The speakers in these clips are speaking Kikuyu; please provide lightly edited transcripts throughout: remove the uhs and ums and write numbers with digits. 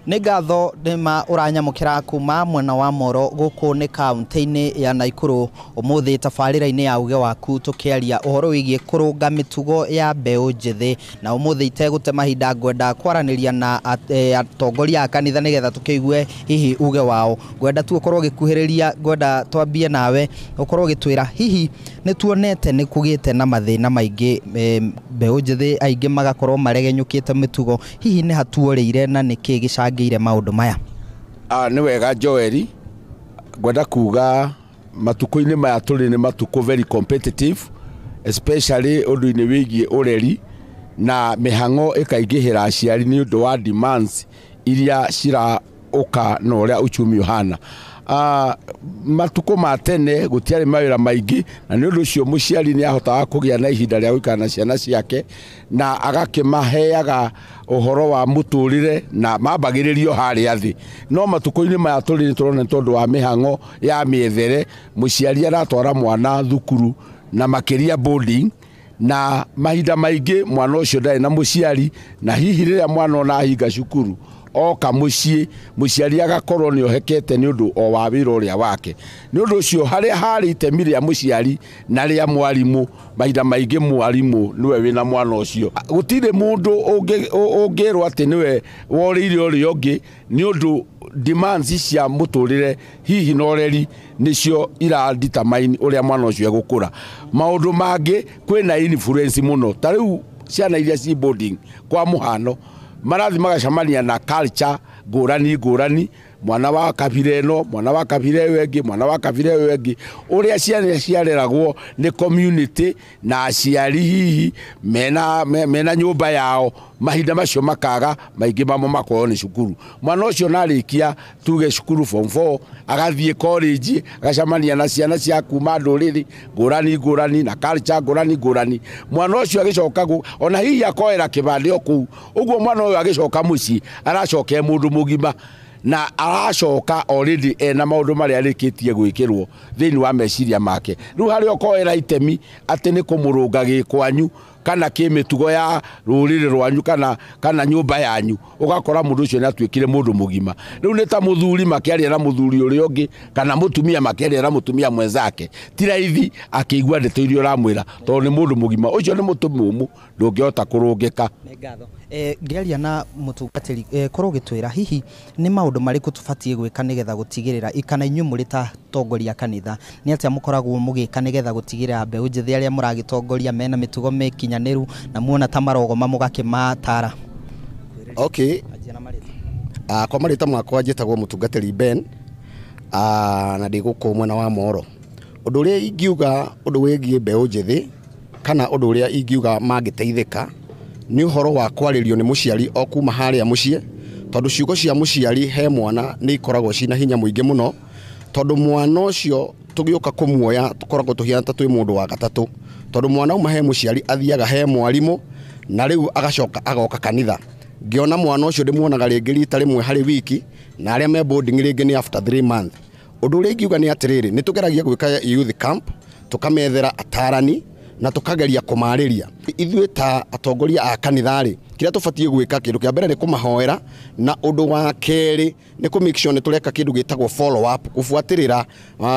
Nĩ ngatho nĩma ũranyamũkĩra kuma mwena wa Moro gũkũ nĩ kaunti-inĩ ya Naikuru. Ũmũthĩ tabarĩra-inĩ ya Uge Waku tũkĩaria ũhoro wĩgiĩ kũrũnga mĩtugo ya mbeũ njĩthĩ, na ũmũthĩ itegũte mahinda ngwenda kwaranĩria na atongoria a kanitha nĩgetha tũkĩigue hihi uge wao. Ngwenda tu ũkorwo ũgĩkuhĩrĩria, ngwenda twambie nawe ũkorwo ũgĩtwĩra hihi nĩ tuonete nĩ kũgĩte na mathĩna maingĩ, mbeũ njĩthĩ aingĩ magakorwo maregenyũkĩte mĩtugo, hihi nĩ hatuorĩire na nĩkĩ gĩcangĩire maũndũ maya? Nĩ wega Joeli, ngwenda kuga matukũ-inĩ maya tũrĩ nĩ matukũ very competitive, especially ũndũ-inĩ wĩgiĩ ũreri na mĩhang'o ĩkaingĩhĩra aciari nĩ ũndũ wa demands iria ciraũka na ũrĩa uchumi ũhana. Matukũ ma tene gũtiarĩ mawĩra maingĩ, na nĩ ũndũ ũcio mũciari nĩ ahotaga kũgĩa na ihinda rĩa gũikara na ciana ciake na agakĩmaheaga ũhoro wa mũtũrĩre na mambagĩrĩrio harĩa thĩ. No matukũ-inĩ maya tũrĩ nĩ tũrona tondũ wa mĩhang'o ya mĩethere, mũciari aratwara mwana thukuru na makĩria boarding, na mahinda maingĩ mwana ũcio ndarĩ na mũciari, na hihi rĩrĩa mwana ona ahinga cukuru oka mũciĩ, mũciari agakorwo nĩ ohekete nĩ ũndũ o wa wĩra ũrĩa wake. Nĩ ũndũ ũcio harĩa harĩ itemi rĩa mũciari na rĩa mwarimũ, mahinda maingĩ mwarimũ nĩwe wĩna mwana ũcio. Gũtirĩ mũndũ ũngĩrwo atĩ nĩwe worĩire ũrĩa ũngĩ, nĩ ũndũ demands cia mũtũrĩre hihi na ũreri nĩcio ira determine ũrĩa mwana ũcio egũkũra. Maũndũ mangĩ kwĩna influence mũno, ta rĩu ciana iria ci boarding kwa mũhano marathi magacemania na culture ngũrani ngũrani, mwana wa kabira ĩno, mwana wa kabira ĩyo ĩngĩ, mwana wa kabira ĩyo ĩngĩ, ũrĩa ciana ciareragwo nĩ community na aciari hihi mena nyũmba yao, mahinda macio makaga maingĩ mamo makorwo nĩ cukuru. Mwana ũcio narĩkia tuge cukuru form 4 agathiĩ college agacemania na ciana cia kuma ndũrĩrĩ ngũrani ngũrani na culture ngũrani ngũrani. Mwana ũcio agĩcoka ona hihi akoera kĩbandĩ o kũu, ũguo mwana ũyũ agĩcoka mũciĩ aracoka e mũndũ mũgima na aracoka already ena maũndũ marĩa arĩkĩtie gwĩkĩrwo thĩinĩ wa meciria make. Rĩu harĩa ũkoera itemi atĩ nĩ kũmũrũnga gĩkwanyu kana kĩmĩtugo ya rũrĩrĩ rwanyu kana nyũmba yanyu, ũgakora mũndũ ũcio nĩatuĩkire mũndũ mũgima. Rĩu nĩ ta mũthuri makĩaria na mũthuri ũrĩa ũngĩ kana mũtumia makĩaria na mũtumia mwenzake, ti raithi akĩigua ndeto iria ũramwĩra tondũ nĩ mũndũ mũgima. Ũcio nĩ mũtĩ mũmũ ndũngĩhota kũrũngĩka. Nĩ ngatho. Ngĩaria na mũtungatĩri, korwo ũgĩtwĩra hihi nĩ maũndũ marĩkũ tũbatiĩ gwĩka nĩgetha gũtigĩrĩra, kana inyuĩ mũrĩ ta atongoria kanitha, nĩ atĩa mũkoragwo mũgĩka nĩgetha gũtigĩrĩra mbeũ njĩthĩ arĩa mũragĩtongoria mena mĩtugo mĩkinyanĩru na muona ta marogoma mũgakĩmatara? Okay. Kwa marĩtwa makwa njĩtagwo mũtungatĩri Ben, na ndĩ gũkũ mwena wa Moro. Ũndũ ũrĩa ingiuga ũndũ wĩgiĩ mbeũ njĩthĩ kana ũndũ ũrĩa ingiuga mangĩteithĩka nĩ ũhoro wa kwarĩrio nĩ mũciari o kuma harĩa mũciĩ, tondũ ciugo cia mũciari he mwana nĩ ikoragwo cina hinya mũingĩ mũno, tondũ mwana ũcio tũgĩũka kũmuoya tũkoragwo tũhiana ta twĩ mũndũ wa gatatũ, tondũ mwana auma he mũciari athiaga he mwarimũ na rĩu agacoka agoka kanitha. Ngĩona mwana ũcio ndĩmuonaga rĩngĩ rita rĩmwe harĩ wiki, na arĩa me boarding rĩngĩ nĩ after 3 months. Ũndũ ũrĩa ingiuga nĩ atĩrĩrĩ, nĩ tũgeragia gwĩka youth camp, tũkamethera atarani na tũkageria kũmarĩria. Ithuĩ ta atongoria a kanitha rĩ, kĩrĩa tũbatiĩ gwĩka kĩndũ kĩa mbere nĩ kũmahoera, na ũndũ wa kerĩ nĩ kũ make sure nĩ tũreka kĩndũ gĩtagwo follow up, kũbuatĩrĩra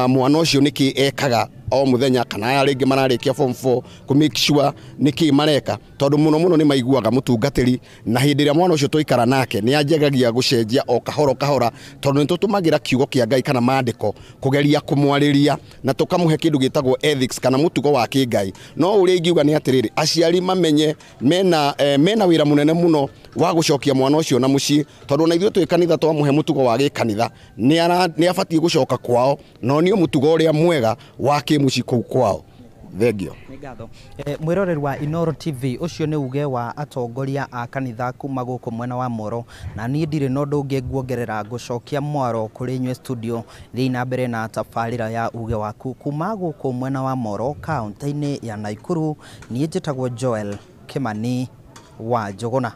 mwana ũcio nĩkĩ ekaga o mũthenya, kana aya rĩngĩ mararĩkia form 4, kũ make sure nĩkĩ mareka, tondũ mũno mũno nĩ maiguaga mũtungatĩri, na hĩndĩ ĩrĩa mwana ũcio twaikara nake nĩ anjagagia gũcenjia o kahora kahora, tondũ nĩ tũtũmagĩra kiugo kĩa Ngai kana maandĩko kũgeria kũmwarĩria na tũkamũhe kĩndũ gĩtagwo ethics kana mũtugo wa kĩngai. No ũrĩa ingiuga nĩ atĩrĩrĩ, aciari mamenye mena wĩra mũnene mũno wa gũcokia mwana ũcio na mũciĩ, tondũ ona ithuĩ twĩ kanitha twamũhe mũtugo wa gĩkanitha nĩ abatiĩ gũcoka kwao na onio mũtugo ũrĩa mwega wa kĩmũciĩ kũu kwao. Thengio. Nĩ ngatho. Mwĩroreri wa Inooro TV, ũcio nĩ uge wa atongoria a kanitha kuma gũkũ mwena wa Moro, na niĩ ndirĩ na ũndũ ũngĩ nguongerera, ngũcokia mwaro kũrĩ inyuĩ studio, thiĩ na mbere na tabarĩra ya Uge Waku kuma gũkũ mwena wa Moro kaunti-inĩ ya Naikuru. Niĩ njĩtagwo Joel Kimani wa Njũgũna.